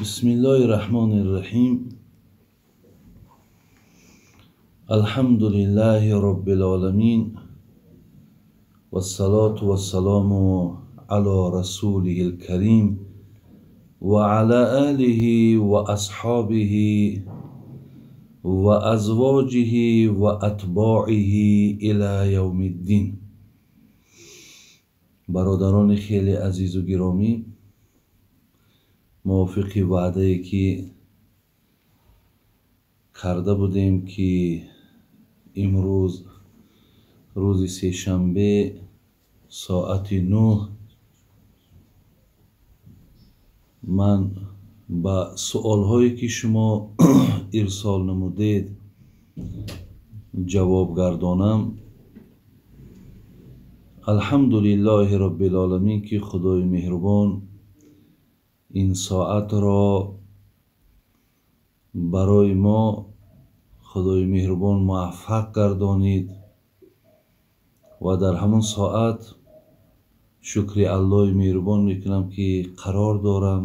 Бисмиллоҳи раҳмони раҳим. Алҳамдулиллаҳи роббил оламин. Вассалоту вассаламу ало расулиҳил карим ва ала олиҳи ва асҳобиҳи ва азвоҷиҳи ва атбоиҳи ила явмиддин. Бародарони хеле азизу гиромӣ, мувофиқи ваъдае ки карда будем, ки имрӯз рӯзи сешанбе соати 9 ман ба суолҳое ки шумо ирсол намудед ҷавоб гардонам. Алҳамдулиллоҳи роббил оламин, ки Худои меҳрубон ин соатро барои мо Худои меҳрубон муваффақ гардонид ва дар ҳамон соат шукри Аллоҳи меҳрубон мекунам, ки қарор дорам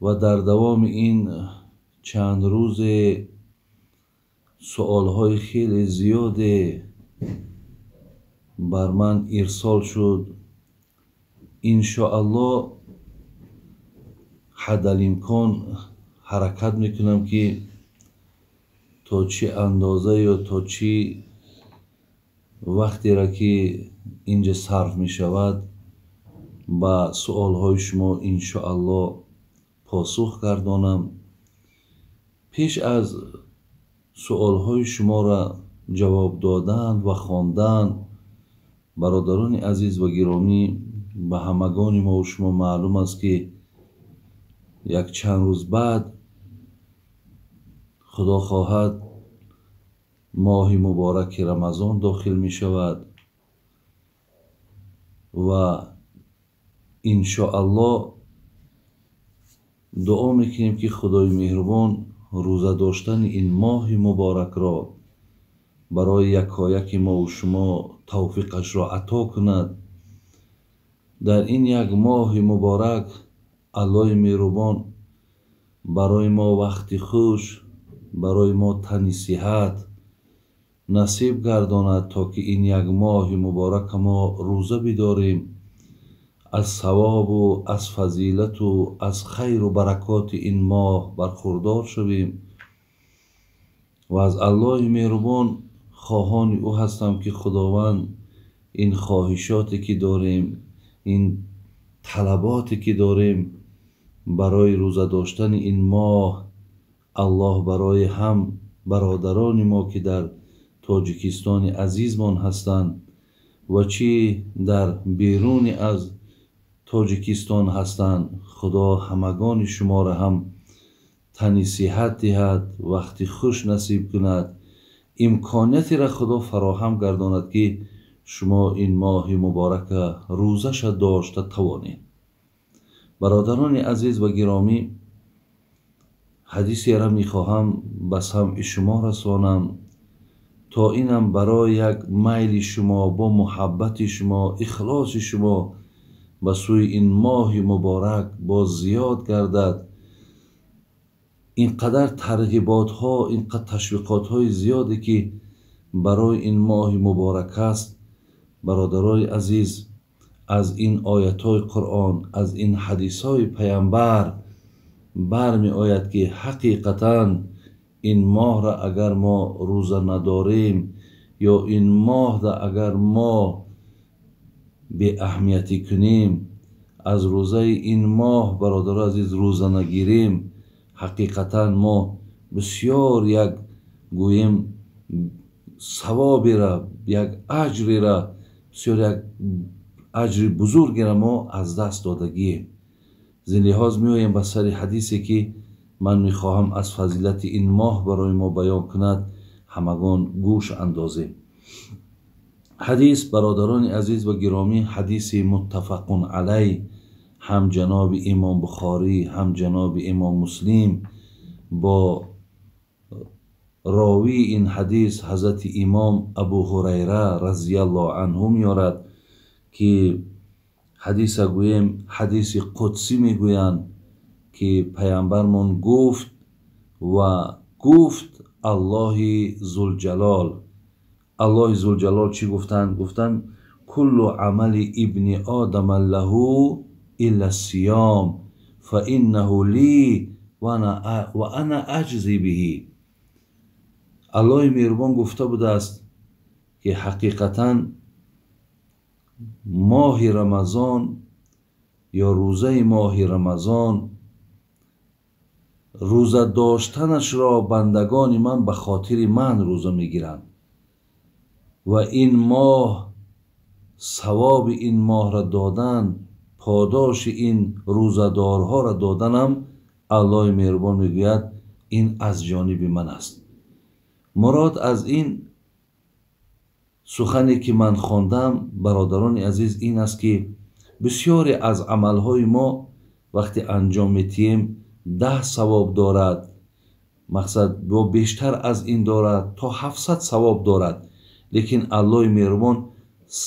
ва дар давоми ин чанд рӯзе суолҳои хеле зиёде бар ман ирсол шуд. Иншоаллоҳ ҳадалимкон ҳаракат мекунам, ки то чӣ андоза ё то чӣ вақтеро ки инҷа сарф мешавад ба суолҳои шумо иншоаллоҳ посух гардонам. Пеш аз суолҳои шуморо ҷавоб додан ва хондан, бародарони азиз ва гиромӣ, ба ҳамагони мову шумо маълум аст, ки як чанд рӯз баъд Худо хоҳад моҳи мубораки Рамазон дохил мешавад ва иншоаллоҳ дуо мекунем, ки Худои меҳрубон рӯза доштани ин моҳи муборакро барои якояки мову шумо тавфиқашро ато кунад. Дар ин як моҳи муборак Аллоҳи меҳрубон барои мо вақти хуш, барои мо тани сиҳат насиб гардонад, то ки ин як моҳи муборака мо рӯза бидорем, аз савобу аз фазилату аз хайру баракоти ин моҳ бархурдор шавем ва аз Аллоҳи меҳрубон хоҳони ӯ ҳастам, ки Худованд ин хоҳишоте ки дорем, ин талаботе ки дорем барои рӯза доштани ин моҳ, Аллоҳ барои ҳам бародарони мо, ки дар Тоҷикистони азизмон ҳастанд ва чӣ дар беруни аз Тоҷикистон ҳастанд, Худо ҳамагони шуморо ҳам тани сиҳат диҳад, вақти хуш насиб кунад, имкониятиро Худо фароҳам гардонад, ки шумо ин моҳи муборака рӯзаша дошта тавонед. Бародарони азиз ва гиромӣ, ҳадисеро мехоҳам ба самъи шумо расонам, то инам барои як майли шумо, бо муҳаббати шумо, ихлоси шумо ба сӯи ин моҳи муборак боз зиёд гардад. Ин қадар тарғиботҳо, ин қадар ташвиқотҳои зиёде ки барои ин моҳи муборак аст, бародарои азиз, аз ин оятҳои Қуръон, аз ин ҳадисҳои паямбар бармеояд, ки ҳақиқатан ин моҳра агар мо рӯза надорем ё ин моҳра агар мо беаҳамиятӣ кунем, аз рӯзаи ин моҳ, бародарои азиз, рӯза нагирем, ҳақиқатан мо бисёр як гӯем савобера, як аҷрера, бисёр як аҷри бузургеро мо аз даст додагием. Зин лиҳоз меоем ба сари ҳадисе, ки ман мехоҳам аз фазилати ин моҳ барои мо баён кунад, ҳамагон гӯш андозем. Ҳадис, бародарони азиз ва гиромӣ, ҳадиси муттафақун алайҳ, ҳам ҷаноби имом Бухорӣ, ҳам ҷаноби имом Муслим бо ровии ин ҳадис ҳазрати имом Абу Ҳурайра разияллоҳу анҳу меорад, ки ҳадиса гӯем ҳадиси қудсӣ мегӯянд. ки паямбармон гуфт ва гуфт Аллоҳи Зулҷалол. Аллоҳи Зулҷалол чӣ гуфтанд? Гуфтанд: куллу амали ибни одама лаҳу илла сиём фа иннаҳу ли ва ана аҷзи биҳи. Аллоҳи меҳрубон гуфта будааст, ки ҳақиқатан моҳи Рамазон ё рӯзаи моҳи Рамазон, рӯза доштанашро бандагони ман ба хотири ман рӯза мегиранд ва ин моҳ, савоби ин моҳро додан, подоши ин рӯзадорҳоро доданам, Аллоҳи меҳрубон мегӯяд, ин аз ҷониби ман аст. Мурод аз ин сухане ки ман хондам, бародарони азиз, ин аст, ки бисёре аз амалҳои мо вақте анҷом метиҳем, 10 савоб дорад, мақсад бо бештар аз ин дорад, то 700 савоб дорад. Лекин Аллоҳи меҳрубон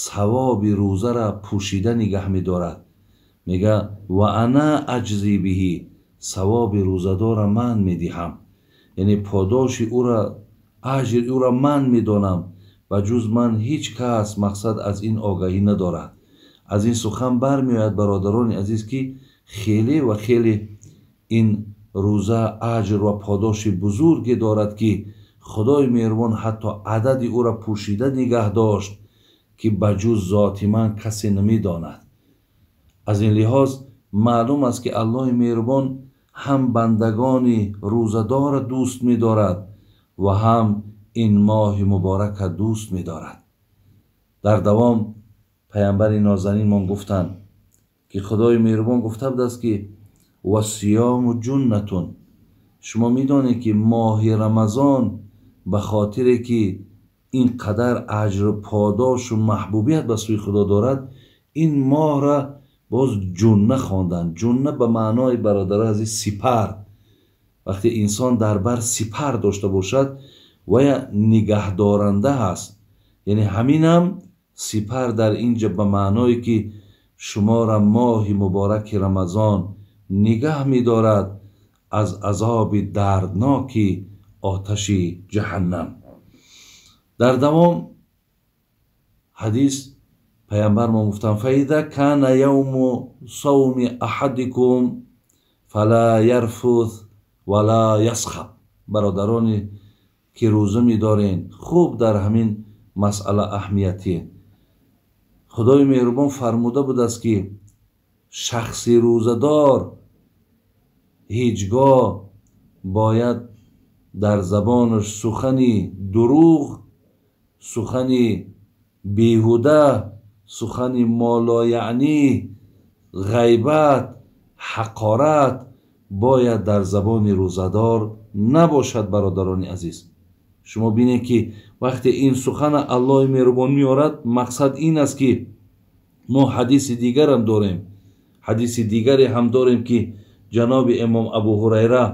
савоби рӯзара пӯшида нигаҳ медорад. Мега: ва ана аҷзи биҳи, савоби рӯзадора ман медиҳам, яъне подоши ӯра, аҷри ӯра ман медонам ва ҷуз ман ҳеҷ кас мақсад аз ин огаҳӣ надорад. Аз ин сухан бармеояд, бародарони азиз, ки хеле ва хеле ин рӯза аҷр ва подоши бузурге дорад, ки Худои меҳрубон ҳатто адади ӯра пӯшида нигаҳ дошт, ки ба ҷуз зоти ман касе намедонад. Аз ин лиҳоз маълум аст, ки Аллоҳи меҳрубон ҳам бандагони рӯзадорро дӯст медорад ва ҳам ин моҳи муборакро дӯст медорад. Дар давом паямбари нозанинмон гуфтанд, ки Худои меҳрубон гуфта будааст, ки вассиёму ҷуннатун. Шумо медонед, ки моҳи Рамазон ба хотире ки ин қадар аҷру подошу маҳбубият ба сӯи Худо дорад, ин моҳра боз ҷунна хонданд. Ҷунна ба маънои, бародари азиз, сипар. Вақте инсон дар бар сипар дошта бошад, вая нигаҳдоранда ҳаст. Яъне ҳаминам сипар дар инҷа ба маъное ки шуморо моҳи мубораки Рамазон нигаҳ медорад аз азоби дардноки оташи ҷаҳаннам. Дар давом ҳадис паямбармон гуфтанд: фаиза кана явму савми аҳадикум фала ярфус вала ясхаб. Бародароне ки рӯза медорен, хуб дар ҳамин масъала аҳамиятие. Худои меҳрубон фармуда будааст, ки шахси рӯзадор ҳеҷ гоҳ бояд дар забонаш сухани дурӯғ, сухани беҳуда, сухани молояънӣ, ғайбат, ҳақорат бояд дар забони рӯзадор набошад. Бародарони азиз, шумо бинед, ки вақте ин сухана Аллоҳи меҳрубон меорад, мақсад ин аст, ки мо ҳадиси дигарам дорем, ҳадиси дигаре ҳам дорем, ки ҷаноби имом Абу Ҳурайра,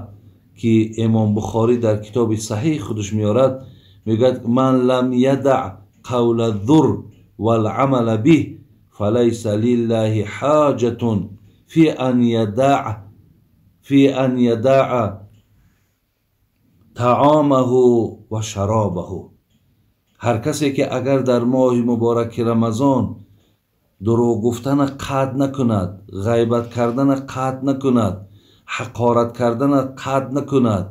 ки имом Бухорӣ дар китоби саҳиҳи худаш меорад, мегӯяд: ман лам ядаъ қавла зур валъамала биҳ фалайса лиллаҳи ҳоҷатун фи ан ядаъа таомаҳу ва шаробаҳу. Ҳар касе ки агар дар моҳи мубораки Рамазон дурӯғ гуфтана қатъ накунад, ғайбат кардана қатъ накунад, ҳақорат кардана қатъ накунад,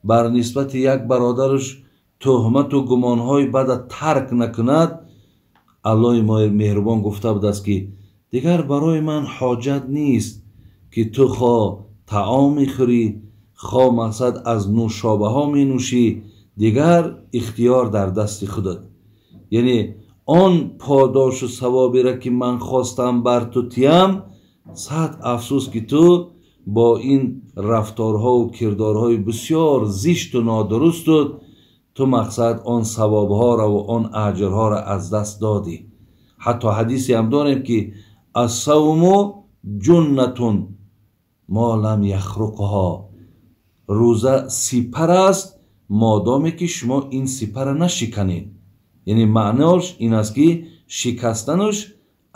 бар нисбати як бародараш туҳмату гумонҳои бада тарк накунад, Аллоҳи меҳрубон гуфта будааст, ки дигар барои ман ҳоҷат нест, ки ту хо таом мехӯрӣ, хо мақсад аз нӯшобаҳо менӯшӣ, дигар ихтиёр дар дасти худат. Яъне он подошу савоберо ки ман хостам бар ту тиям, сад афсӯс, ки ту бо ин рафторҳову кирдорҳои бисёр зишту нодурусту ту мақсад он савобҳоро ва он аҷрҳоро аз даст додӣ. Ҳатто ҳадисе ҳам дорем, ки ассавму ҷуннатун мо лам яхруқҳо. Рӯза сипар аст, модоме ки шумо ин сипарро нашиканед. Яъне маънош ин аст, ки шикастанаш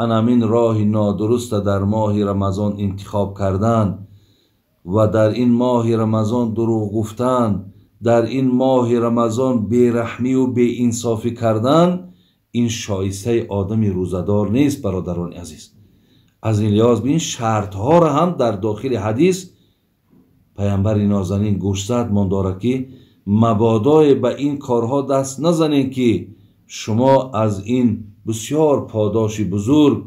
анамин роҳи нодуруста дар моҳи Рамазон интихоб кардан ва дар ин моҳи Рамазон дурӯғ гуфтан, дар ин моҳи Рамазон бераҳмию беинсофӣ кардан, ин шоистаи одами рӯзадор нест, бародарони азиз. Аз ин лиҳоз ин шартҳоро ҳам дар дохили ҳадис паямбари нозанин гӯшзад мондорад, ки мабодое ба ин корҳо даст назанед, ки шумо аз ин бисёр подоши бузург,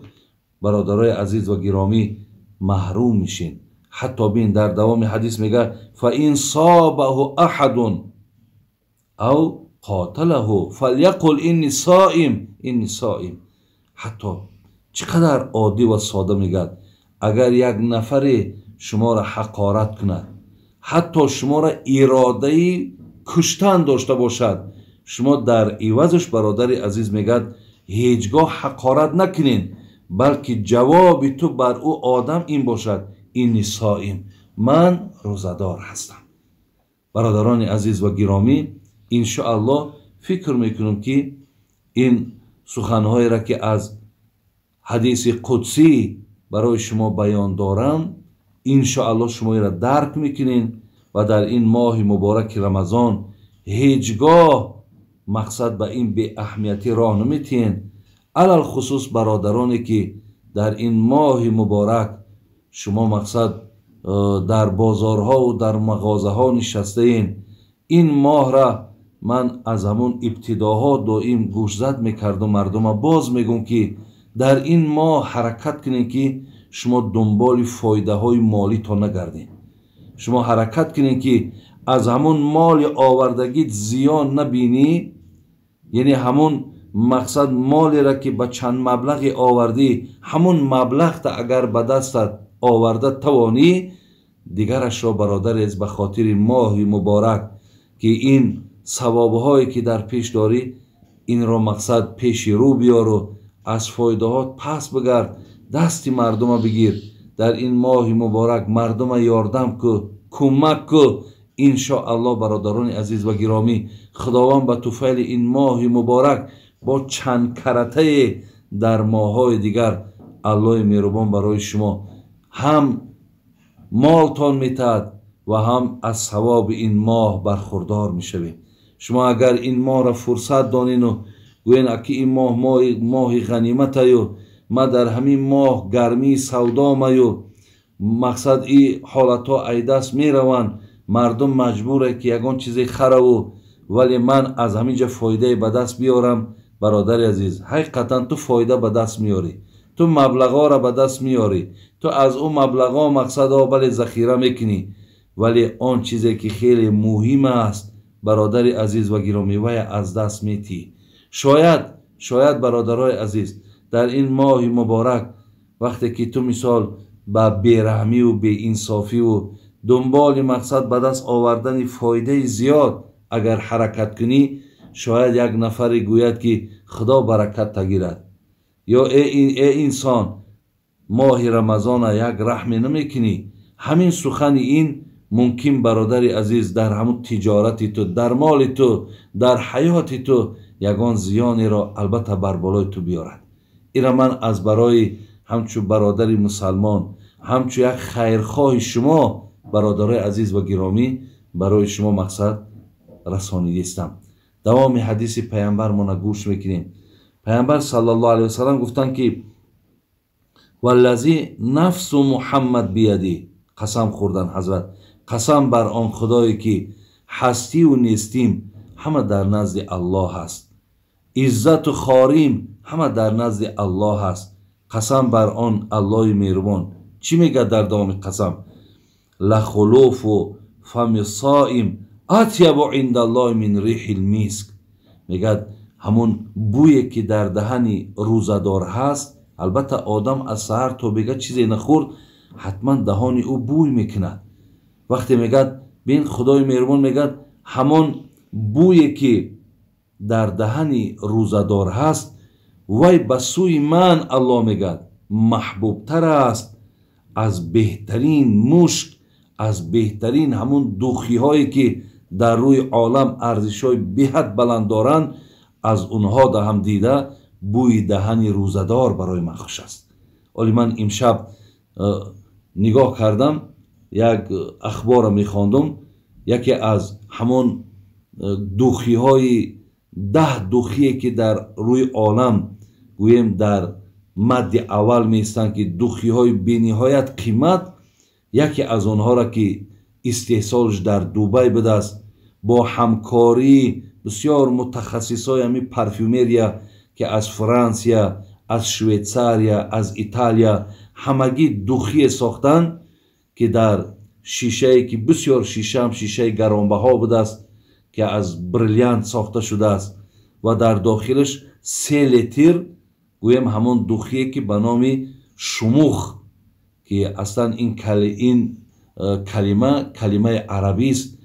бародарои азиз ва гиромӣ, маҳрум мешед. Ҳатто бин, дар давоми ҳадис мегӯяд: фаин собаҳу аҳадун ав қоталаҳу фаляқул инни соим, инни соим. Ҳатто чӣ қадар оддӣ ва сода мегӯяд: агар як нафаре шуморо ҳақорат кунад, ҳатто шуморо иродаи куштан дошта бошад, шумо дар ивазаш, бародари азиз, мегӯяд, ҳеҷ гоҳ ҳақорат накунед, балки ҷавоби ту бар ӯ одам ин бошад: инни соим, ман рӯзадор ҳастам. Бародарони азиз ва гиромӣ, иншоаллоҳ фикр мекунам, ки ин суханҳоеро, ки аз ҳадиси қудсӣ барои шумо баён дорам, иншоаллоҳ шумо инро дарк мекунед ва дар ин моҳи мубораки Рамазон ҳеҷ гоҳ мақсад ба ин беаҳамиятӣ роҳ наметиҳед. Алалхусус бародароне, ки дар ин моҳи муборак шумо мақсад дар бозорҳову дар мағозаҳо нишастаед. Ин моҳра ман аз ҳамун ибтидоҳо доим гӯшзад мекардум мардума, боз мегӯм, ки дар ин моҳ ҳаракат кунед, ки шумо дунболи фоидаҳои молитон нагардед. Шумо ҳаракат кунед, ки аз ҳамун моли овардагит зиён набинӣ, яъне ҳамун мақсад молеро, ки ба чанд маблағе овардӣ, ҳамун маблағта агар ба дастат оварда тавонӣ, дигарашро, бародарез, ба хотири моҳи муборак, ки ин савобҳое, ки дар пеш дорӣ, инро мақсад пеши рӯ биёру аз фоидаҳот пас бигард, дасти мардума бигир, дар ин моҳи муборак мардума ёрдам ку, кӯмак ку. Иншоаллоҳ, бародарони азиз ва гиромӣ, Худованд ба туфайли ин моҳи муборак бо чанд каратае дар моҳҳои дигар Аллоҳи меҳрубон барои шумо ҳам молтон метаҳад ва ҳам аз савоби ин моҳ бархурдор мешавед. Шумо агар ин моҳро фурсат донену гӯен, аки ин моҳ моҳи ғаниматаю, ма дар ҳамин моҳ гармии савдомаю, мақсад и ҳолатҳо айдаст мераванд, мардум маҷбуре, ки ягон чизе хараву, вале ман аз ҳамин ҷа фоидае ба даст биёрам. Бародари азиз, ҳақиқатан ту фоида ба даст меёрӣ, ту маблағҳоро ба даст меёрӣ, ту аз ӯ маблағҳо мақсадҳо бале захира мекунӣ, вале он чизе, ки хеле муҳим аст, бародари азиз ва гиромӣ, вая аз даст метиҳӣ. Шояд, бародарои азиз, дар ин моҳи муборак вақте ки ту мисол ба бераҳмиву беинсофиву дунболи мақсад ба даст овардани фоидаи зиёд агар ҳаракат кунӣ, шояд як нафаре гӯяд, ки Худо баракат тагирад, ё э инсон, моҳи Рамазона як раҳме намекунӣ. Ҳамин сухани ин мумкин, бародари азиз, дар ҳамун тиҷорати ту, дар моли ту, дар ҳаёти ту ягон зиёнеро албатта бар болои ту биёрад. Ира ман аз барои ҳамчун бародари мусалмон, ҳамчун як хайрхоҳи шумо, бародарои азиз ва гиромӣ, барои шумо мақсад расонидистам. Давоми ҳадиси паямбармона гӯш мекунем. Паямбар саллаллоҳу алайҳи васаллам гуфтанд, ки валлази нафсу Муҳаммад бияди, қасам хӯрдан ҳазрат, қасам бар он Худое, ки ҳастиву нестим ҳама дар назди Аллоҳ аст, иззату хорим ҳама дар назди Аллоҳ аст, қасам бар он Аллоҳи меҳрубон. Чӣ мегӯяд дар давоми қасам? Лахулуфу фами соим атябу индаллоҳи мин рихил миск. Мегӯяд, ҳамун бӯе, ки дар даҳани рӯзадор ҳаст, албатта одам аз саҳар то бега чизе нахӯрд, ҳатман даҳони ӯ бӯй мекунад. Вақте мегӯяд, бин, Худои меҳрубон мегӯяд, ҳамон бӯе, ки дар даҳани рӯзадор ҳаст, вай ба сӯи ман, Аллоҳ мегӯяд, маҳбубтар аст аз беҳтарин мушк, аз беҳтарин ҳамун духиҳое, ки дар рӯи олам арзишҳои беҳад баланд доранд, аз онҳо даҳам дида бӯи даҳани рӯзадор барои ман хуш аст. Оли ман имшаб нигоҳ кардам, Як ахбора мехондум, яке аз ҳамон духиҳои 10 духие ки дар рӯи олам гӯем дар мадди аввал меистанд, ки духиҳои бениҳоят қимат, яке аз онҳоро ки истеҳсолш дар Дубай будааст, бо ҳамкории бисёр мутахассисои ҳамин парфюмерия, ки аз Франсия, аз Швейтсария, аз Италия ҳамагӣ духие сохтанд, ки дар шишае ки бисёр шишаам шишаи гаронбаҳо будааст, ки аз бриллиант сохта шудааст ва дар дохилаш 3 литр гӯем ҳамон духие ки ба номи шумух, ки аслан ин калима калимаи арабист,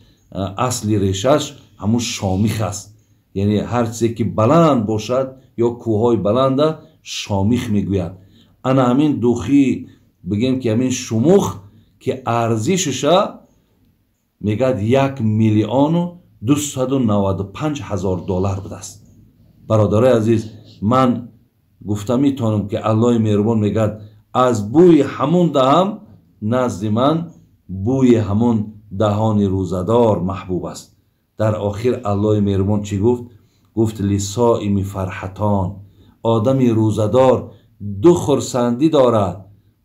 асли решаш ҳамун шомих аст, яъне ҳар чизе ки баланд бошад ё кӯҳҳои баланда шомих мегӯяд. Ана ҳамин духи бигем ки ҳамин шумух ки арзишаша мегӯяд 1 295 000 доллар будааст. Бародарои азиз, ман гуфта метавонам ки Аллоҳи меҳрубон мегӯяд аз бӯи ҳамун даҳам назди ман бӯи ҳамун даҳони рӯзадор маҳбуб аст. Дар охир Аллоҳи меҳрубон чӣ гуфт? Гуфт: للصائم فرحتان. Одами рӯзадор ду хурсандӣ дорад,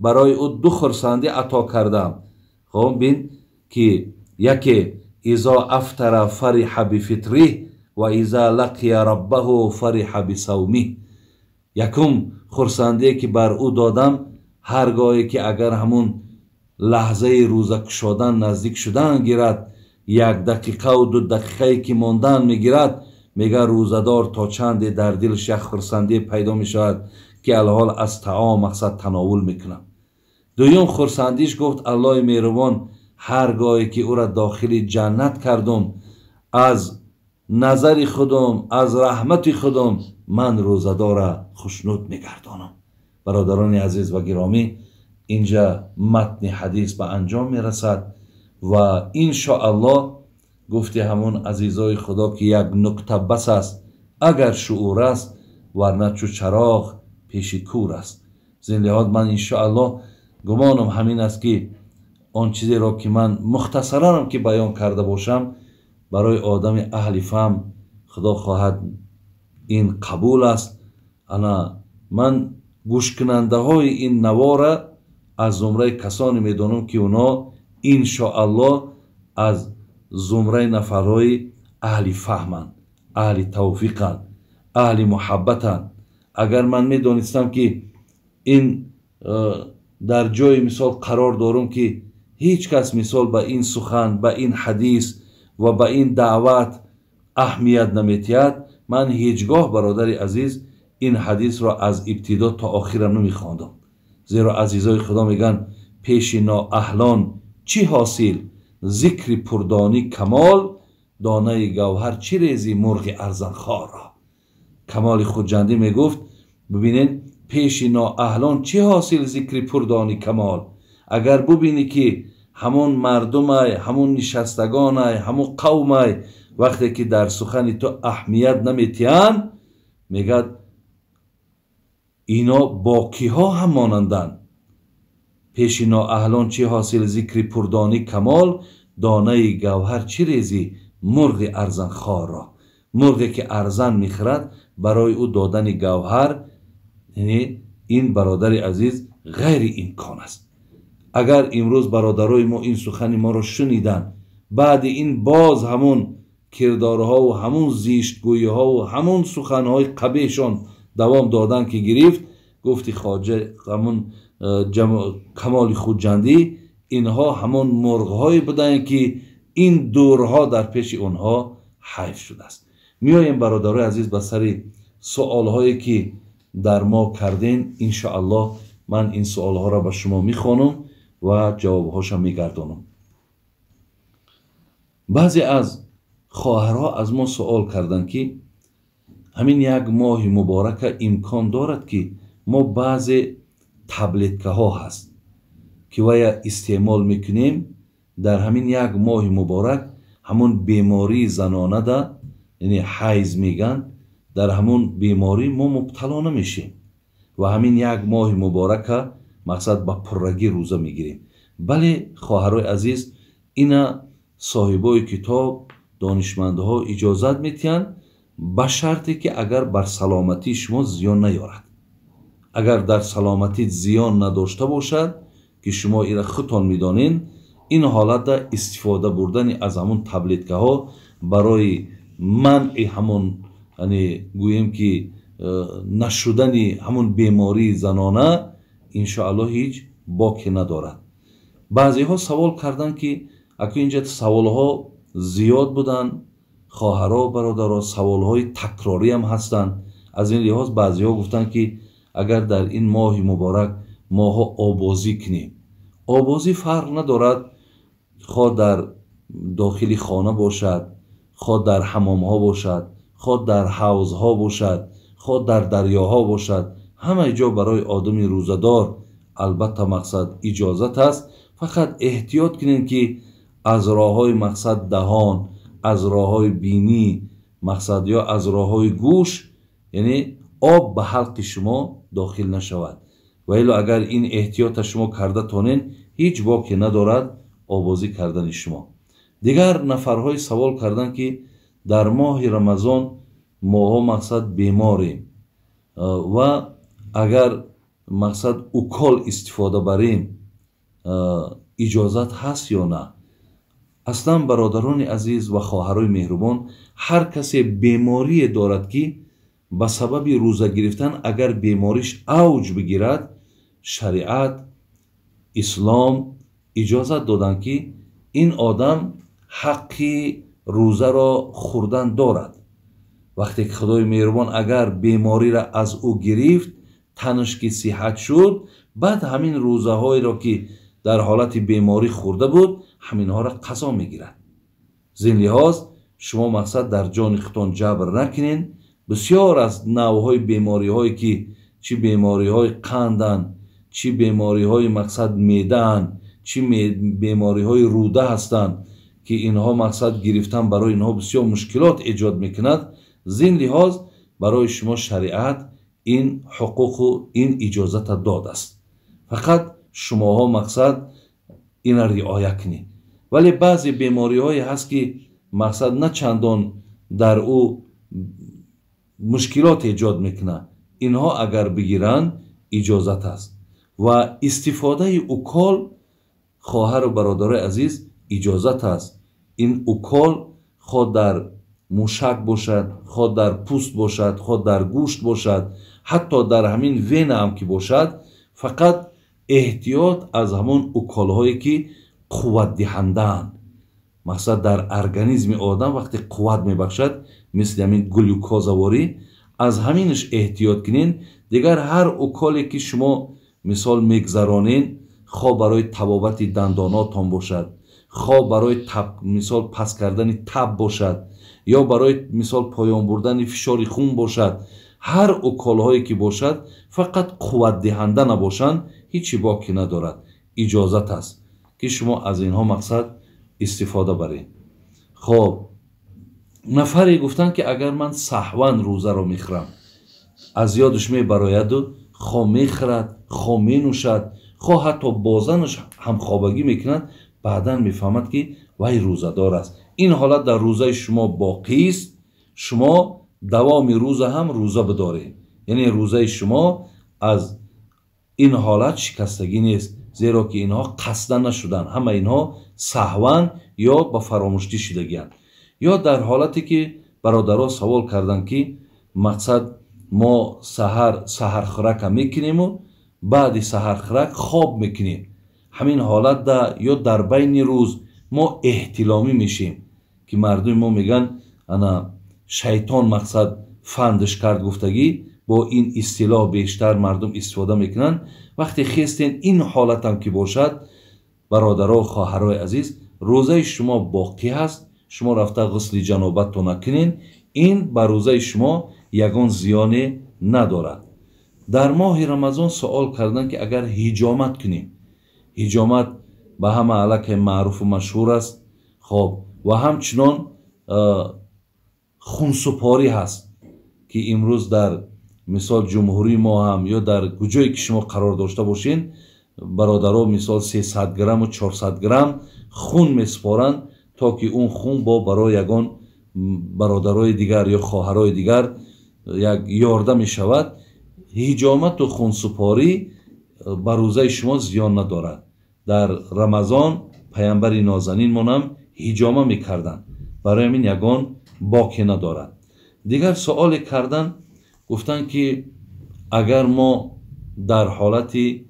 барои ӯ ду хурсандӣ ато кардам. Хоб, бин ки яке إذا أفطر فرح بفطره وإذا لقي ربه فرح بصومه. Якум хурсандие ки бар ӯ додам, ҳар гоҳе ки агар ҳамун лаҳзаи рӯза кушодан наздик шудан гирад, 1 дақиқаву 2 дақиқае ки мондан мегирад, мега рӯзадор то чанде дар дилаш як хурсандие пайдо мешавад, ки алҳол аз таом мақсад тановул мекунам. Дуюм хурсандиш, гуфт Аллоҳи меҳрубон, ҳар гоҳе ки ӯра дохили ҷаннат кардум, аз назари худум, аз раҳмати худум ман рӯзадора хушнуд мегардонам. Бародарони азиз ва гиромӣ, инҷа матни ҳадис ба анҷом мерасад ва иншоаллоҳ гуфти ҳамун азизои худо, ки як нукта бас аст, агар шуур аст, варна чу чароғ пеши кур аст. Зин лиҳоз ман иншоаллоҳ гумонам ҳамин аст, ки он чизеро ки ман мухтасаранам ки баён карда бошам, барои одами аҳли фаҳм, худо хоҳад, ин қабул аст. Ана ман гӯшкунандаҳои ин навора аз зумраи касоне медонам, ки онҳо иншоаллоҳ аз зумраи нафарҳои аҳли фаҳманд, аҳли тавфиқанд, аҳли муҳаббатанд. Агар ман медонистам, ки ин дар ҷои мисол қарор дорум, ки ҳеҷ кас мисол ба ин сухан, ба ин ҳадис ва ба ин даъват аҳамият наметиҳад, ман ҳеҷ гоҳ, бародари азиз, ин ҳадисро аз ибтидо то охира намехондам. Зеро азизои худо мегӯянд: пеши ноаҳлон чӣ ҳосил зикри пурдонӣ камол, донаи гавҳар чӣ резӣ мурғи арзанхорро. Камоли Хуҷандӣ мегуфт, бибинед, пеши ноаҳлон чӣ ҳосил зикри пурдонӣ камол. Агар бубинӣ, ки ҳамон мардумай, ҳамон нишастагонай, ҳамон қавмай, вақте ки дар сухани ту аҳамият наметиҳанд, мегӯяд, ино бо киҳо ҳам монанданд? Пеши ноаҳлон чӣ ҳосил зикри пурдонӣ камол, донаи гавҳар чӣ резӣ мурғи арзанхорро. Мурғе ки арзан мехӯрад, барои ӯ додани гавҳар, яъне ин, бародари азиз, ғайриимкон аст. Агар имрӯз бародарои мо ин сухани моро шуниданд, баъди ин боз ҳамун кирдорҳову ҳамун зиштгӯиҳову ҳамун суханҳои қабеҳшон давом додан ки гирифт, гуфти хоҷа ҳамун Камоли Хуҷандӣ, инҳо ҳамон мурғҳое буданд, ки ин дурҳо дар пеши онҳо ҳайф шудааст. Меоем, бародарои азиз, ба сари суолҳое ки дар мо кардем. Иншоаллоҳ ман ин суолҳоро ба шумо мехонам ва ҷавобҳоша мегардонам. Баъзе аз хоҳарҳо аз мо суол карданд, ки ҳамин як моҳи муборака имкон дорад, ки мо баъзе таблеткаҳо ҳаст, ки вая истеъмол мекунем, дар ҳамин як моҳи муборак ҳамун бемории занонада, яъне ҳайз мегӯянд, дар ҳамун беморӣ мо мубтало намешем ва ҳамин як моҳи муборака мақсад ба пуррагӣ рӯза мегирем. Бале, хоҳарои азиз, ина соҳибои китоб, донишмандҳо иҷозат медиҳанд, ба шарте ки агар бар саломатии шумо зиён наёрад. Агар дар саломатӣ зиён надошта бошад, ки шумо ира худтон медонед, ин ҳолатда истифода бурдани аз ҳамон таблеткаҳо барои манъи ҳамон, яъне гӯем ки нашудани ҳамон бемории занона, иншоаллоҳ ҳеҷ боке надорад. Баъзеҳо савол карданд, ки аку инҷа саволҳо зиёд буданд, хоҳаро, бародаро, саволҳои такрорӣ ҳам ҳастанд. Аз ин лиҳоз баъзеҳо гуфтанд, ки агар дар ин моҳи муборак моҳо обозӣ кунем, обозӣ фарқ надорад, хоҳ дар дохили хона бошад, хоҳ дар ҳамомҳо бошад, хоҳ дар ҳавзҳо бошад, хоҳ дар дарёҳо бошад, ҳамаи ҷо барои одами рӯзадор албатта мақсад иҷозат аст. Фақат эҳтиёт кунем, ки аз роҳҳои мақсад даҳон, аз роҳҳои бинӣ мақсад ё аз роҳҳои гӯш, яъне об ба ҳалқи шумо дохил нашавад. Ва ило агар ин эҳтиёта шумо карда тонен, ҳеҷ боке надорад обозӣ кардани шумо. Дигар нафарҳои савол карданд, ки дар моҳи Рамазон моҳо мақсад беморем ва агар мақсад укол истифода барем, иҷозат ҳаст ё на? Аслан бародарони азиз ва хоҳарои меҳрубон, ҳар касе беморие дорад, ки ба сабаби рӯза гирифтан агар бемориш авҷ бигирад, шариат, ислом иҷозат доданд, ки ин одам ҳаққи рӯзаро хӯрдан дорад. Вақте ки Худои меҳрубон агар бемориро аз ӯ гирифт, танаш ки сиҳат шуд, баъд ҳамин рӯзаҳоеро ки дар ҳолати беморӣ хӯрда буд, ҳаминҳоро қазо мегирад. Зин лиҳоз шумо мақсад дар ҷони худтон ҷабр накунед. Бисёр аз навъҳои бемориҳое ки чӣ бемориҳои қанданд, чӣ бемориҳои мақсад меъдаанд, чӣ бемориҳои рӯда ҳастанд, ки инҳо мақсад гирифтан барои инҳо бисёр мушкилот эҷод мекунад. Зин лиҳоз барои шумо шариат ин ҳуқуқу ин иҷозата додааст. Фақат шумоҳо мақсад ина риоя кунед. Вале баъзе бемориҳое ҳаст, ки мақсад на чандон дар ӯ мушкилот эҷод мекунад, инҳо агар бигиранд иҷозат аст. Ва истифодаи укол, хоҳару бародарои азиз, иҷозат аст. Ин укол хоҳ дар мушак бошад, хоҳ дар пӯст бошад, хоҳ дар гӯшт бошад, ҳатто дар ҳамин вена ҳам ки бошад, фақат эҳтиёт аз ҳамон уколҳое ки қувватдиҳандаанд. Мақсад дар организми одам вақте қувват мебахшад, мисли ҳамин глюкозаворӣ, аз ҳаминаш эҳтиёт кунед. Дигар ҳар уколе ки шумо мисол мегзаронед, хоҳ барои табобати дандонотон бошад, хоҳ барои мисол паст кардани таб бошад, ё барои мисол поён бурдани фишори хун бошад, ҳар уколҳое ки бошад, фақат қувватдиҳанда набошанд, ҳеҷ боке надорад. Иҷозат аст, ки шумо аз инҳо мақсад истифода баред. Хоб, нафаре гуфтанд, ки агар ман саҳван рӯзаро мехӯрам, аз ёдаш мебарояду хо мехӯрад, хо менӯшад, хо ҳатто бо занаш ҳамхобагӣ мекунад, баъдан мефаҳмад, ки вай рӯзадор аст. Ин ҳолат дар рӯзаи шумо боқист, шумо давоми рӯза ҳам рӯза бидоред. Яъне рӯзаи шумо аз ин ҳолат шикастагӣ нест, зеро ки инҳо қасда нашуданд, ҳама инҳо саҳван ё ба фаромӯштӣ шидагианд. Ё дар ҳолате ки бародаро савол карданд, ки мақсад мо саҳар саҳархӯрака мекунему баъди саҳархӯрак хоб мекунем, ҳамин ҳолатда ё дар байни рӯз мо эҳтиломӣ мешем, ки мардуми мо мегӯянд ана шайтон мақсад фандш кард гуфтагӣ, бо ин истилоҳ бештар мардум истифода мекунанд. Вақте хестен ин ҳолатам ки бошад, бародаро, хоҳарои азиз, рӯзаи шумо боқӣ ҳаст, шумо рафта ғусли ҷанобатто накунен, ин ба рӯзаи шумо ягон зиёне надорад. Дар моҳи Рамазон суол карданд, ки агар ҳиҷомат кунем, ҳиҷомат ба ҳама аллакай маъруфу машҳур аст. Хоб, ва ҳамчунон хунсупорӣ ҳаст, ки имрӯз дар мисол ҷумҳурии мо ҳам ё дар куҷое ки шумо қарор дошта бошед, Бародаро мисол 300 грамму 400 грамм хун месупоранд, то ки он хун бо барои ягон бародарои дигар ё хоҳарои дигар як ёрдам мешавад. Ҳиҷомату хунсупорӣ ба рӯзаи шумо зиён надорад. Дар Рамазон паямбари нозанинмонам ҳиҷома мекарданд, барои ҳамин ягон боке надорад. Дигар суоле кардан, гуфтанд ки агар мо дар ҳолати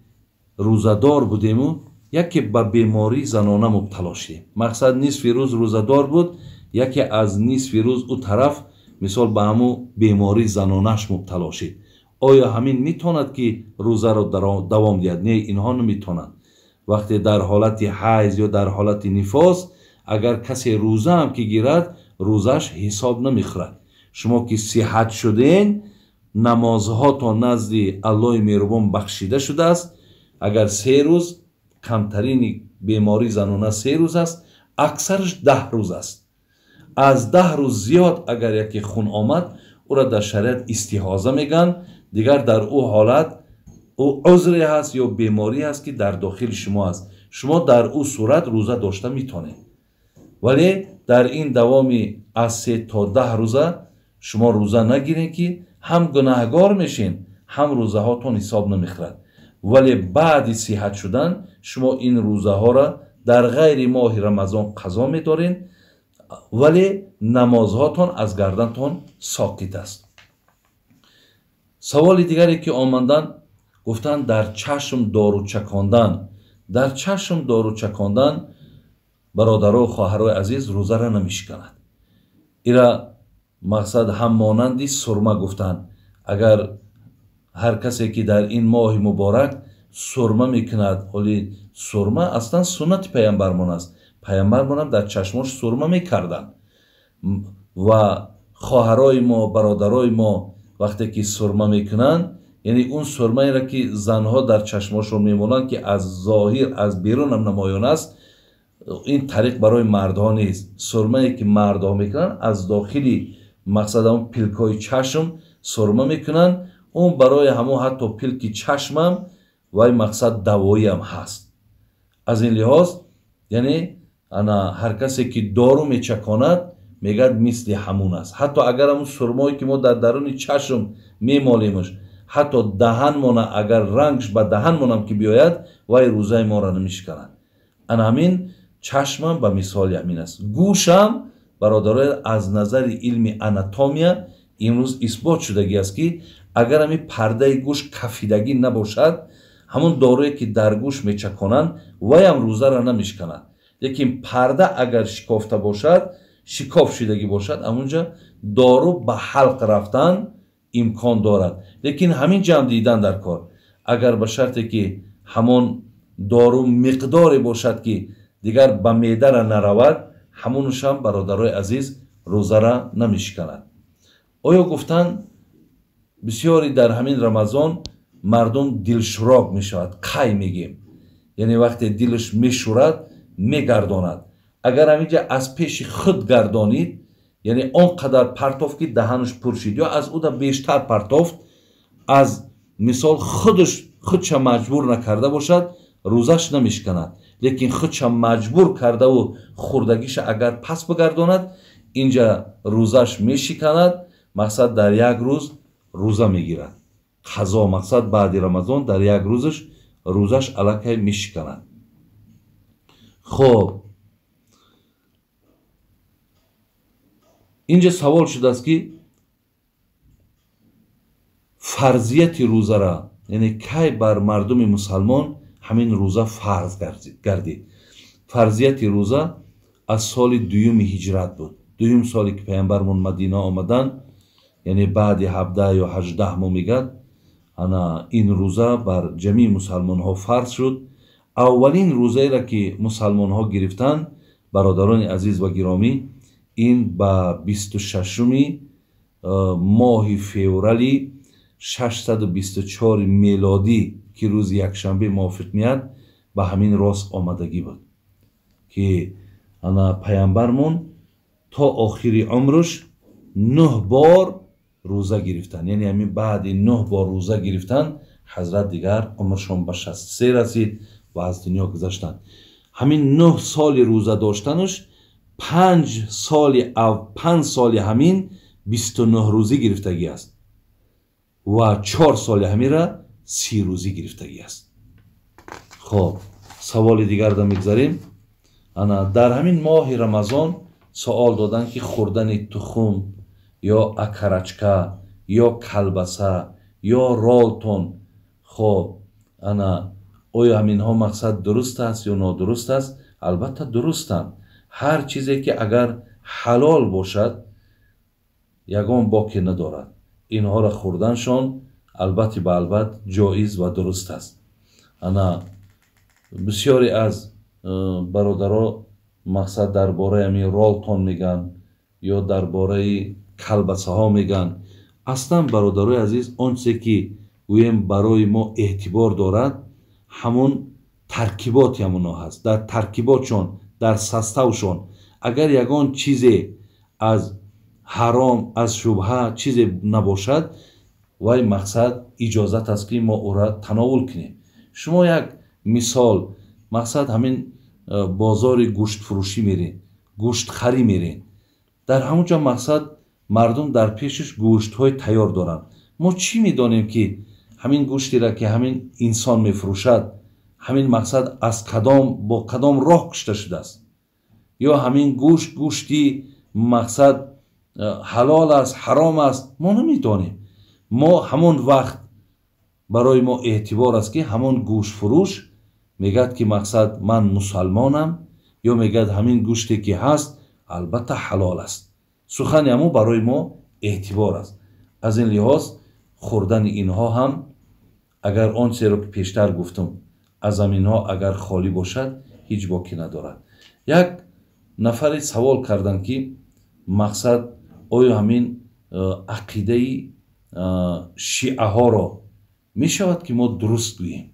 рӯзадор будему яке ба бемории занона мубтало шудем, мақсад нисфи рӯз рӯзадор буд, яке аз нисфи рӯз ӯ тараф мисол ба ҳамун бемории занонаш мубтало шид, оё ҳамин метавонад ки рӯзаро давом диҳад? Не, инҳо наметавонанд. Вақте дар ҳолати ҳайз ё дар ҳолати нифос агар касе рӯзаам ки гирад, рӯзаш ҳисоб намехӯрад. Шумо ки сиҳат шуден, намозҳотон назди Аллоҳи меҳрубон бахшида шудааст. Агар 3 рӯз, камтарини бемории занона 3 рӯз аст, аксараш 10 рӯз аст. Аз 10 рӯз зиёд агар яке хун омад, ӯро дар шариат истиҳоза мегӯянд. Дигар дар ӯ ҳолат ӯ узре ҳаст ё беморӣ ҳаст ки дар дохили шумо аст, шумо дар ӯ сурат рӯза дошта метавонед. Вале дар ин давоми аз 3 то 10 рӯза шумо рӯза нагиред, ки ҳам гунаҳгор мешин, ҳам рӯзаҳотон ҳисоб намехӯрад. Вале баъди сиҳат шудан шумо ин рӯзаҳоро дар ғайри моҳи Рамазон қазо медоред, вале намозҳотон аз гардантон соқит аст. Саволи дигаре ки омаданд, гуфтанд дар чашм дору чакондан. Дар чашм дору чакондан, бародару хоҳарои азиз, рӯзаро намешиканад. Ира мақсад ҳам монанди сурма гуфтанд. Агар ҳар касе ки дар ин моҳи муборак сурма мекунад, ҳоли сурма аслан суннати паямбармон аст. Паямбармонам дар чашмош сурма мекарданд ва хоҳарои мо, бародарои мо вақте ки сурма мекунанд, яъне он сурмаеро ки занҳо дар чашмошон мемонанд, ки аз зоҳир аз берунам намоён аст, ин тариқ барои мардҳо нест. Сурмае ки мардҳо мекунанд, аз дохили мақсад ҳамон пилкҳои чашм сурма мекунанд, он барои ҳамон ҳатто пилки чашмам вай мақсад давоиам ҳаст. Аз ин лиҳоз яъне ана ҳар касе ки дору мечаконад, мегӯяд мисли ҳамун аст. Ҳатто агар ҳамун сурмое ки мо дар даруни чашм мемолемш, ҳатто даҳанмона агар рангш ба даҳанмонам ки биёяд, вай рӯзаи моро намешиканад. Ана ҳамин чашмам ба мисоли ҳамин аст. Гӯшам, бародароя, аз назари илми анатомия имрӯз исбот шудагӣ аст, ки агар ҳамин пардаи гӯш кафидагӣ набошад, ҳамон доруе ки дар гӯш мечаконанд, вайам рӯзаро намешиканад. Лекин парда агар шикофта бошад, шикоф шудагӣ бошад, ҳамунҷа дору ба ҳалқ рафтан имкон дорад. Лекин ҳамин ҷамъ дидан дар кор, агар ба шарте ки ҳамон дору миқдоре бошад, ки дигар ба меъдара наравад, ҳамонушам, бародарои азиз, рӯзара намешиканад. Оё гуфтанд бисёре дар ҳамин Рамазон мардум дилшурок мешавад, қай мегем, яъне вақте дилаш мешурад, мегардонад. Агар ҳаминҷа аз пеши худ гардонид, яъне он қадар партофт, ки даҳанаш пур шид, ё аз ӯда бештар партофт, аз мисол худаш худша маҷбур накарда бошад, рӯзаш намешиканад. Лекин худша маҷбур кардаву хурдагиша агар пас бигардонад, инҷа рӯзаш мешиканад. Мақсад дар як рӯз рӯза мегирад. Қазо мақсад баъди Рамазон дар як рӯзаш рӯзаш аллакай мешиканад. Хоб, инҷа савол шудааст, ки фарзияти рӯзара, яъне кай бар мардуми мусалмон ҳамин рӯза фарз гардид. Фарзияти рӯза аз соли дуюми ҳиҷрат буд. Дуюм соле ки паямбармон Мадина омаданд, яъне баъди 17 ё 18 моҳ мегӯяд, ана ин рӯза бар ҷамии мусалмонҳо фарз шуд. Аввалин рӯзаеро ки мусалмонҳо гирифтанд, бародарони азиз ва гиромӣ, ин ба 26-уми моҳи феврали 624 мелодӣ, ки рӯзи якшанбе мувофиқ меяд, ба ҳамин рост омадагӣ буд, ки ана паямбармон то охири умрш 9 бор рӯза гирифтанд. Яъне ҳамин баъди 9 бор рӯза гирифтан Ҳазрат дигар умршон ба 63 расид ва аз дунё гузаштанд. Ҳамин 9 соли рӯза доштанаш 5 соли ҳамин 29 рӯзӣ гирифтагӣ аст ва 4 соли ҳамира 30 рӯзӣ гирифтагӣ аст. Хоб, саволи дигарда мегзарем. Ана дар ҳамин моҳи Рамазон суол доданд, ки хӯрдани тухм ё акарачка ё калбаса ё ролтон, хоб, ана оё ҳаминҳо мақсад дуруст аст ё нодуруст аст? Албатта дурустанд. Ҳар чизе ки агар ҳалол бошад, ягон боке надорад. Инҳоро хӯрданшон албатта ба албат ҷоиз ва дуруст аст. Ана бисёре аз бародаро мақсад дар бораи ҳамин ролтон мегӯянд ё дар бораи калбасаҳо мегӯянд. Аслан бародарои азиз, он чизе ки гӯем барои мо эътибор дорад, ҳамон таркиботи ҳамонҳо ҳаст. Дар таркиботшон, дар составшон агар ягон чизе аз ҳаром, аз шубҳа чизе набошад, вай мақсад иҷозат аст, ки мо ӯра тановул кунем. Шумо як мисол, мақсад ҳамин бозори гӯштфурӯшӣ меред, гӯштхарӣ меред. Дар ҳамон ҷо мақсад мардум дар пешаш гӯштҳои тайёр доранд. Мо чӣ медонем, ки ҳамин гӯштера ки ҳамин инсон мефурӯшад, ҳамин мақсад аз кадом, бо кадом роҳ кушта шудааст? Ё ҳамин гӯшт гӯшти мақсад ҳалол аст, ҳаром аст? Мо намедонем. Мо ҳамон вақт барои мо эътибор аст, ки ҳамон гӯштфурӯш мегӯяд, ки мақсад ман мусалмонам, ё мегӯяд ҳамин гӯште ки ҳаст албатта ҳалол аст. Сухани ҳамон барои мо эътибор аст. Аз ин лиҳоз хӯрдани инҳо ҳам, агар он чизеро ки пештар гуфтум, аз ҳаминҳо агар холӣ бошад, ҳеҷ боке надорад. Як нафаре савол карданд, ки мақсад оё ҳамин ақидаи шиаҳоро мешавад, ки мо дуруст гӯем?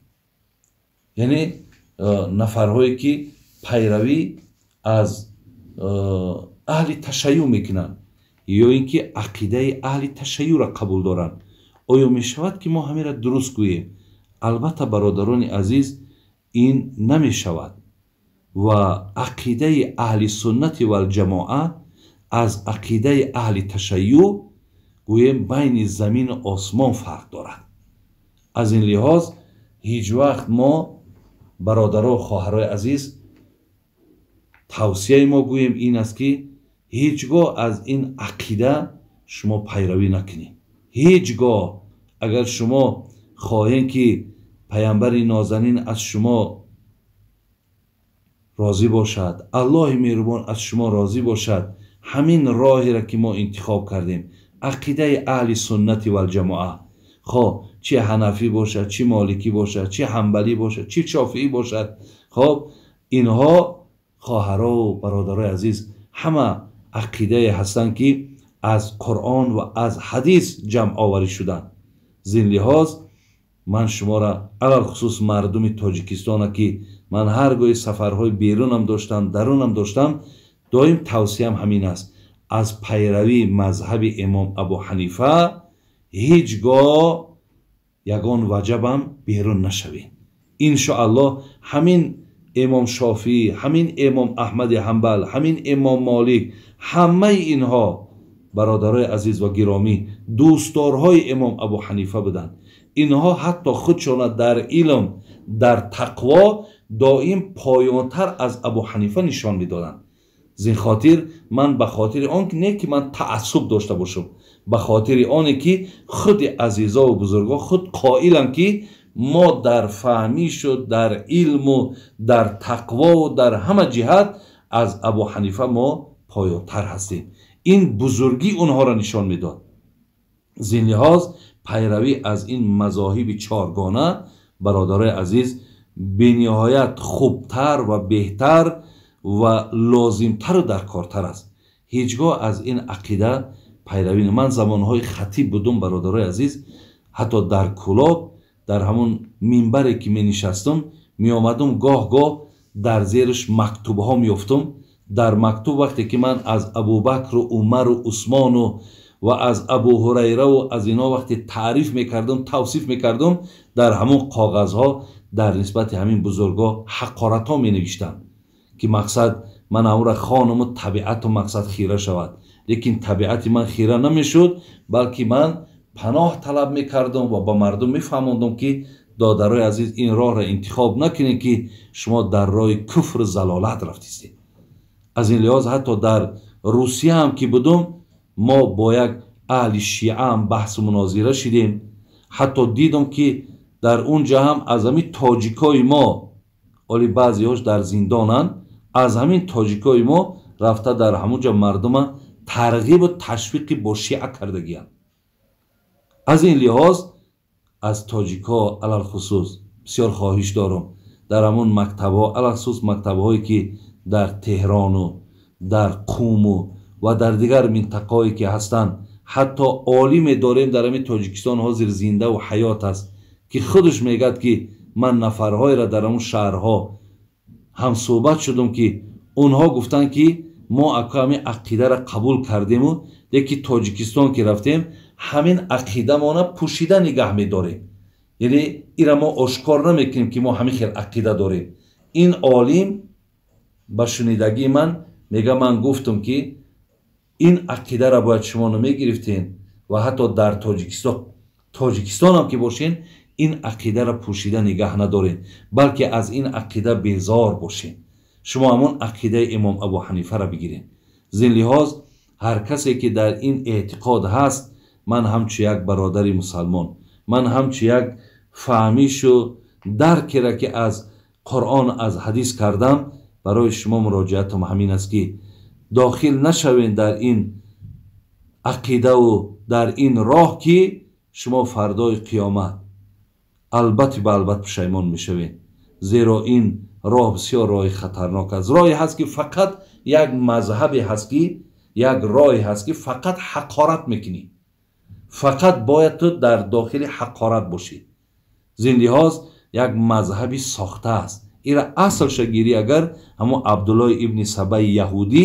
Яъне нафарҳое ки пайравӣ аз аҳли ташайюъ мекунанд ё ин ки ақидаи аҳли ташайюъро қабул доранд, оё мешавад, ки мо ҳаминро дуруст гӯем? Албатта бародарони азиз, ин намешавад ва ақидаи аҳли суннати валҷамоа аз ақидаи аҳли ташайюъ гӯем байни замину осмон фарқ дорад. Аз ин лиҳоз ҳеҷ вақт мо бародаро, хоҳарои азиз, тавсияи мо гӯем ин аст, ки ҳеҷ гоҳ аз ин ақида шумо пайравӣ накунед. Ҳеҷ гоҳ агар шумо хоҳед, ки паямбари нозанин аз шумо розӣ бошад, Аллоҳи меҳрубон аз шумо розӣ бошад, ҳамин роҳеро ки мо интихоб кардем, ақидаи аҳли суннати валҷамоа, хоб чи ҳанафӣ бошад, чи моликӣ бошад, чи ҳанбалӣ бошад, чи шофиӣ бошад, хоб инҳо хоҳарову бародарои азиз ҳама ақидае ҳастанд, ки аз Қуръон ва аз ҳадис ҷамъоварӣ шуданд. Зин лиҳоз ман шуморо алалхусус мардуми Тоҷикистона, ки ман ҳар гоҳи сафарҳои берунам доштам, дарунам доштам, доим тавсиям ҳамин аст: аз пайравии мазҳаби имом Абу Ҳанифа ҳеҷ гоҳ ягон ваҷабам берун нашавед. Иншоаллоҳ ҳамин имом Шофиӣ, ҳамин имом Аҳмади Ҳанбал, ҳамин имом Молик, ҳамаи инҳо бародарои азиз ва гиромӣ дӯстдорҳои имом Абу Ҳанифа буданд. Инҳо ҳатто худшона дар илм, дар тақво доим поёнтар аз Абу Ҳанифа нишон медоданд. Зин хотир ман ба хотири он не ки ман таассуб дошта бошам, ба хотири оне ки худи азизову бузургон худ қоиланд, ки мо дар фаҳмишу дар илму дар тақвову дар ҳама ҷиҳат аз Абу Ҳанифа мо поёнтар ҳастем. Ин бузургӣ онҳоро нишон медод. Зин лиҳоз пайравӣ аз ин мазоҳиби чоргона, бародарои азиз, бениҳоят хубтар ва беҳтар ва лозимтару даркортар аст. Ҳеҷ гоҳ аз ин ақида пайравӣ. Ман замонҳои хатиб будум, бародарои азиз, ҳатто дар Кӯлоб, дар ҳамон минбаре ки менишастум, меомадум, гоҳ-гоҳ дар зериш мактубҳо меёфтум. Дар мактуб вақте ки ман аз Абубакру Умару Усмону ва аз Абу Ҳурайраву аз ино вақте таъриф мекардам, тавсиф мекардам, дар ҳамон коғазҳо дар нисбати ҳамин бузургҳо ҳақоратҳо менавиштанд, ки мақсад ман ҳамонро хонуму табиату мақсад хира шавад. Лекин табиати ман хира намешуд, балки ман паноҳ талаб мекардам ва ба мардум мефаҳмондам, ки додарои азиз, ин роҳро интихоб накунед, ки шумо дар роҳи куфру залолат рафтистед. Аз ин лиҳоз ҳатто дар Русия ҳам ки будум, мо бо як аҳли шиа ҳам баҳсу мунозира шидем. Ҳатто дидам, ки дар он ҷа ҳам аз ҳамин тоҷикои мо, оли баъзеҳош дар зиндонанд, аз ҳамин тоҷикои мо рафта дар ҳамон ҷа мардума тарғибу ташвиқи бо шиа кардагиянд. Аз ин лиҳоз аз тоҷикҳо алалхусус бисёр хоҳиш дорам, дар ҳамон мактабҳо, алалхусус мактабҳое ки дар Теҳрону дар Қуму ва дар дигар минтақаҳое ки ҳастанд, ҳатто олиме дорем дар ҳамин Тоҷикистон ҳозир зиндаву ҳаёт аст, ки худаш мегӯяд, ки ман нафарҳоеро дар ҳамон шаҳрҳо ҳамсӯҳбат шудам, ки онҳо гуфтанд, ки мо ака ҳамин ақидаро қабул кардему, лекин Тоҷикистон ки рафтем, ҳамин ақидамона пӯшида нигаҳ медорем, яъне ира мо ошкор намекунем, ки мо ҳамин хел ақида дорем. Ин олим ба шунидагии ман мега, ман гуфтам, ки ин ақидаро бояд шумо намегирифтен ва ҳатто дар Тоҷикистонам ки бошен, ин ақидаро пӯшида нигаҳ надорен, балки аз ин ақида безор бошен. Шумо ҳамон ақидаи имом Абу Ҳанифаро бигирен. Зин лиҳоз ҳар касе ки дар ин эътиқод ҳаст, ман ҳамчу як бародари мусалмон, ман ҳамчу як фаҳмишу даркеро ки аз Қуръон, аз ҳадис кардам, барои шумо муроҷиатам ҳамин аст, ки дохил нашавен дар ин ақидаву дар ин роҳ, ки шумо фардои қиёмат албатти ба албат пушаймон мешавед. Зеро ин роҳ бисёр роҳи хатарнок аст. Роҳе ҳаст, ки фақат як мазҳабе ҳаст, ки як роҳе ҳаст, ки фақат ҳақорат мекунӣ, фақат бояд ту дар дохили ҳақорат бошӣ. Зин лиҳоз як мазҳаби сохта аст. Ира аслша гирӣ, агар ҳамон Абдуллои ибни Сабаи яҳудӣ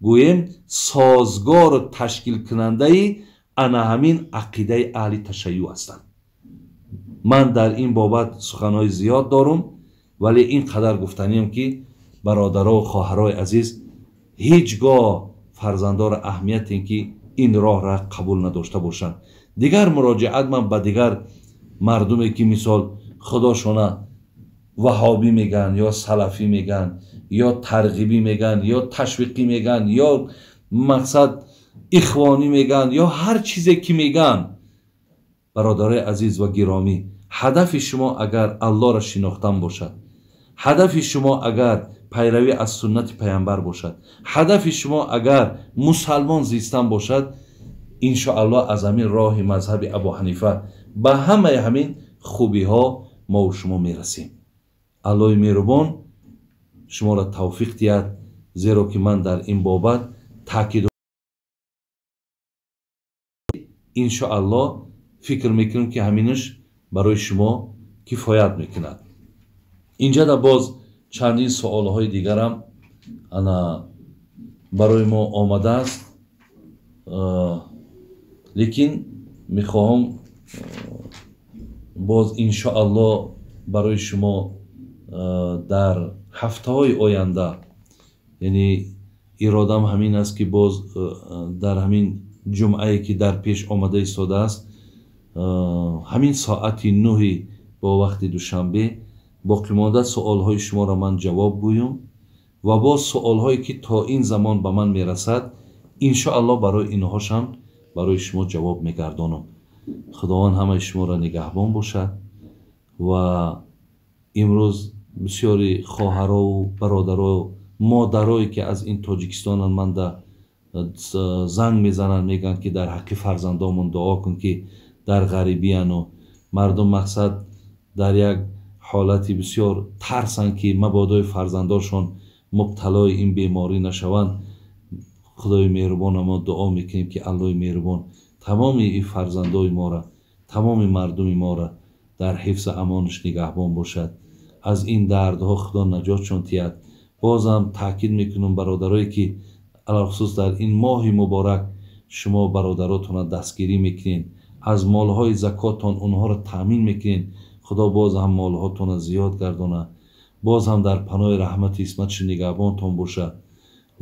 гӯем, созгору ташкилкунандаи ана ҳамин ақидаи аҳли ташайюъ ҳастанд. Ман дар ин бобат суханҳои зиёд дорум, вале ин қадар гуфтаниям, ки бародаро ва хоҳарои азиз, ҳеҷ гоҳ фарзандоро аҳамияте, ки ин роҳра қабул надошта бошанд. Дигар муроҷиат ман ба дигар мардуме, ки мисол худошона ваҳобӣ мегӯянд, ё салафӣ мегӯянд, ё тарғибӣ мегӯянд, ё ташвиқӣ мегӯянд, ё мақсад ихвонӣ мегӯянд, ё ҳар чизе ки мегӯянд, бародарои азиз ва гиромӣ, ҳадафи шумо агар Аллоҳро шинохтан бошад, ҳадафи шумо агар пайравӣ аз суннати паямбар бошад, ҳадафи шумо агар мусалмон зистан бошад, иншоаллоҳ аз ҳамин роҳи мазҳаби Абу Ҳанифа ба ҳамаи ҳамин хубиҳо мову шумо мерасем. Аллоҳи меҳрубон шуморо тавфиқ диҳад, зеро ки ман дар ин бобат таъкид иншоаллоҳ фикр мекунам, ки ҳаминаш барои шумо кифоят мекунад. Инҷа боз чандин суолҳои дигарам ана барои мо омадааст, лекин мехоҳам боз иншоаллоҳ барои шумо дар ҳафтаҳои оянда, яъне иродам ҳамин аст, ки боз дар ҳамин ҷумъае ки дар пеш омада истодааст, ҳамин соати 9 бо вақти Душанбе боқимонда суолҳои шуморо ман ҷавоб гӯям ва боз суолҳое ки то ин замон ба ман мерасад, иншоаллоҳ барои инҳошам барои шумо ҷавоб мегардонам. Худованд ҳамаи шуморо нигаҳбон бошад. Ва имрӯз бисёри хоҳарову бародаро, модарое ки аз ин Тоҷикистонанд, ман да занг мезананд, мегӯянд, ки дар ҳаққи фарзандомон дуо кун, ки дар ғарибияну мардум мақсад дар як ҳолати бисёр тарсанд, ки мабодои фарзандошон мубталои ин беморӣ нашаванд. Худои меҳрубона мо дуо мекунем, ки Аллоҳи меҳрубон тамоми ин фарзандои моро, тамоми мардуми моро дар ҳифзу амонаш нигаҳбон бошад, аз ин дардҳо Худо наҷотшон диҳад. Бозам таъкид мекунам, бародарое ки алалхусус дар ин моҳи муборак Шумо бародаротонро дастгирӣ мекунед, аз молҳои закотон онҳоро таъмин мекунед. Худо боз ҳам молҳотонро зиёд гардонад, боз ҳам дар паноҳи раҳмати исматши нигаҳбонтон бошад.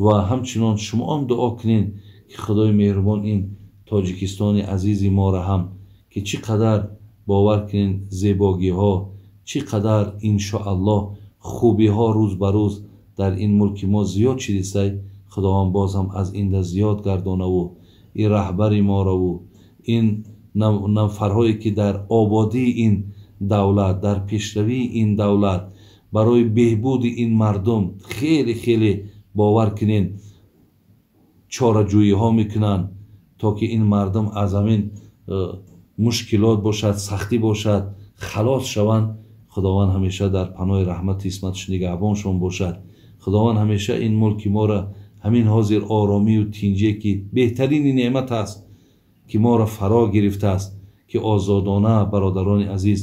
Ва ҳамчунон шумо ҳам дуо кунед, ки Худои меҳрубон ин Тоҷикистони азизи моро ҳам, ки чӣ қадар бовар кунед зебогиҳо, чӣ қадар иншоаллоҳ хубиҳо рӯз ба рӯз дар ин мулки мо зиёд шидисай, Худованд боз ҳам аз инда зиёд гардонаву ин раҳбари морову ин нафарҳое, ки дар ободии ин давлат, дар пешравии ин давлат, барои беҳбуди ин мардум хеле хеле бовар кунед чораҷӯиҳо мекунанд, то ки ин мардум аз ҳамин мушкилот бошад, сахтӣ бошад, халос шаванд. Худованд ҳамеша дар паноҳи раҳмати исматш нигаҳбоншон бошад. Худованд ҳамеша ин мулки моро ҳамин ҳозир оромию тинҷие, ки беҳтарини неъмат аст, ки моро фаро гирифтааст, ки озодона бародарони азиз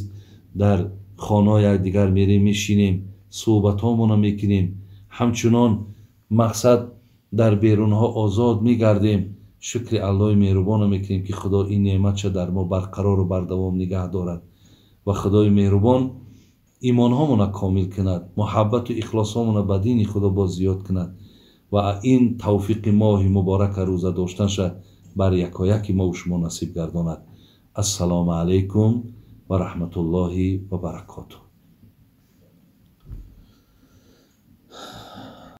дар хонаҳои якдигар мерем, мешинем, суҳбатҳомонро мекунем, ҳамчунон мақсад дар берунҳо озод мегардем. Шукри Аллоҳи меҳрубонро мекунем, ки Худо ин неъматша дар мо барқарору бардавом нигаҳ дорад ва Худои меҳрубон имонҳомонро комил кунад, муҳаббату ихлосҳомонро ба дини Худо боз зиёд кунад ва ин тавфиқи моҳи муборака рӯза доштанша бар якояки мову шумо насиб гардонад. Ассалому алайкум ва раҳматуллоҳи ва баракотуҳ.